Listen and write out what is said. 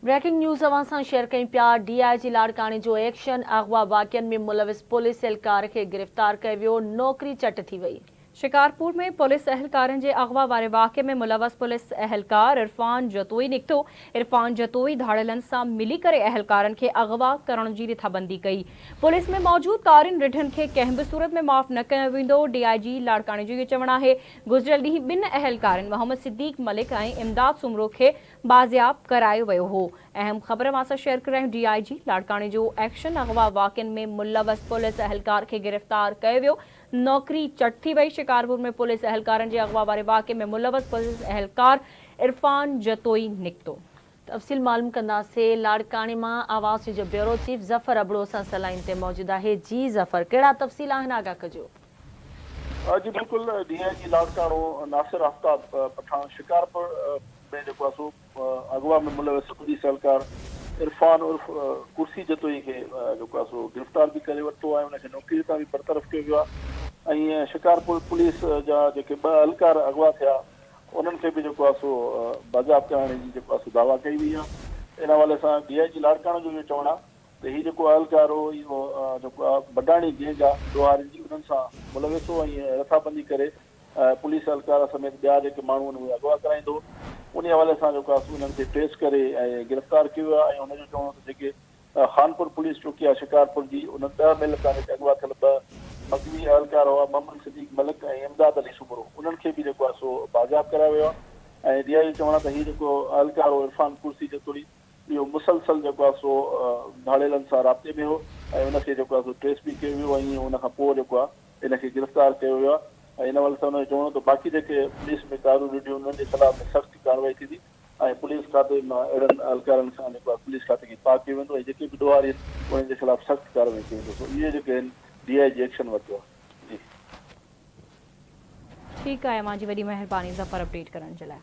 Breaking news اوهان سان share ڪيون پيا، ڊي I جي لاڙڪاڻي جو ايڪشن، اغوا واقعن ۾ ملوث پوليس اهلڪار کي گرفتار ڪيو ويو، نوڪري چٽ ٿي وئي. شڪارپور ۾ پوليس اهلڪارن جي اغوا واري واقعي ۾ ملوث پوليس اهلڪار عرفان جتوئي نڪتو، عرفان جتوئي ڌاڙيلن سان ملي ڪري اهلڪارن کي اغوا ڪرڻ جي رٿابندي ڪئي، پوليس ۾ موجود ڪارين رڍن کي ڪنهن به صورت ۾ معاف نه ڪيو ويندو، ڊي I جي لاڙڪاڻي جو اهو چوڻ آهي، گذريل ڏينهن ٻن اهلڪارن محمد صديق ملڪ ۽ امداد سومرو کي بازياب ڪرايو ويو هو. اهم خبر اوهان سان شيئر ڪري رهيا آهيون ڊي I جي لاڙڪاڻي جو ايڪشن اغوا واقعن ۾ ملوث پوليس اهلڪار کي گرفتار ڪيو ويو نوڪري چٽ ٿي وئي شڪارپور ۾ پوليس اهلڪارن جي اغوا واري واقعي ۾ ملوث پوليس اهلڪار عرفان جتوئي نڪتو. تفصيل معلوم ڪنداسين لاڙڪاڻي مان آواز جو بيورو چيف ظفر ابڙو اسان سان لائين تي موجود آهي جي ظفر ڪهڙا تفصيل آهن آگاهه ڪجو. جي بلڪل ڊي I جي لاڙڪاڻو ناصر آفتاب پٺاڻ شڪارپور ۾ جيڪو آهي سو اغوا ۾ ملوث پوليس اهلڪار عرفان عرف ڪرسي جتوئي کي جيڪو آهي سو گرفتار به ڪري ورتو آهي ان کي نوڪري تان به برطرف ڪيو ويو آهي ۽ شڪارپور پوليس جا جيڪي ٻه اهلڪار اغوا ٿيا انهن کي به جيڪو آهي سو بازياب ڪرائڻ جي جيڪو آهي سو دعويٰ ڪئي وئي آهي ان حوالي سان ڊي I جي لاڙڪاڻو جو اهو چوڻ آهي ته هي جيڪو اهلڪار هو اهو جيڪو آهي بڊاڻي گينگ آهي ڏوهارين جي انهن سان ملوث هو ۽ رٿابندي ڪري پوليس اهلڪار سميت ٻيا جيڪي ماڻهو آهن اهي اغوا ڪرائيندو هو. انهي حوالي سان جيڪو آهي سو انهن کي ٽريس ڪري ۽ گرفتار ڪيو ويو آهي ۽ هن جو چوڻ هو ته جيڪي خانپور پوليس چوڪي آهي شڪارپور جي انهن ڏهه ميل تان جيڪي اغوا ٿيل ٻه مغوي اهلڪار هئا محمد صديق ملڪ ۽ امداد علي سومرو انهن کي به جيڪو آهي سو بازياب ڪرايو ويو آهي ۽ ڊي I جو چوڻ آهي ته هي جيڪو اهلڪار هو عرفان ڪرسي جتوئي اهو مسلسل جيڪو آهي سو ڌاڙيلن سان رابطي ۾ هو ۽ ان کي جيڪو آهي سو ٽريس به ڪيو ويو ۽ ان کان پوء جيڪو آهي ان کي گرفتار ڪيو ويو آهي ۽ ان حوالي سان ان جو چوڻ هو ته باقي جيڪي پوليس ۾ ڪاريون ڏڍيون انهن جي خلاف به سخت ڪارروائي ٿيندي ۽ پوليس کاتي مان اهڙن اهلڪارن کان جيڪو آهي پوليس کاتي کي پاڪ ڪيو ويندو ۽ جيڪي به ڏوهاري آهن انهن جي خلاف سخت ڪارروائي ڪئي ويندو سو اهي جيڪي آهن ڊي I جي ايڪشن ورتو آهي جي. ٺيڪ آهي اوهان جي وڏي مهرباني ظفر اپڊيٽ ڪرڻ جي لاء.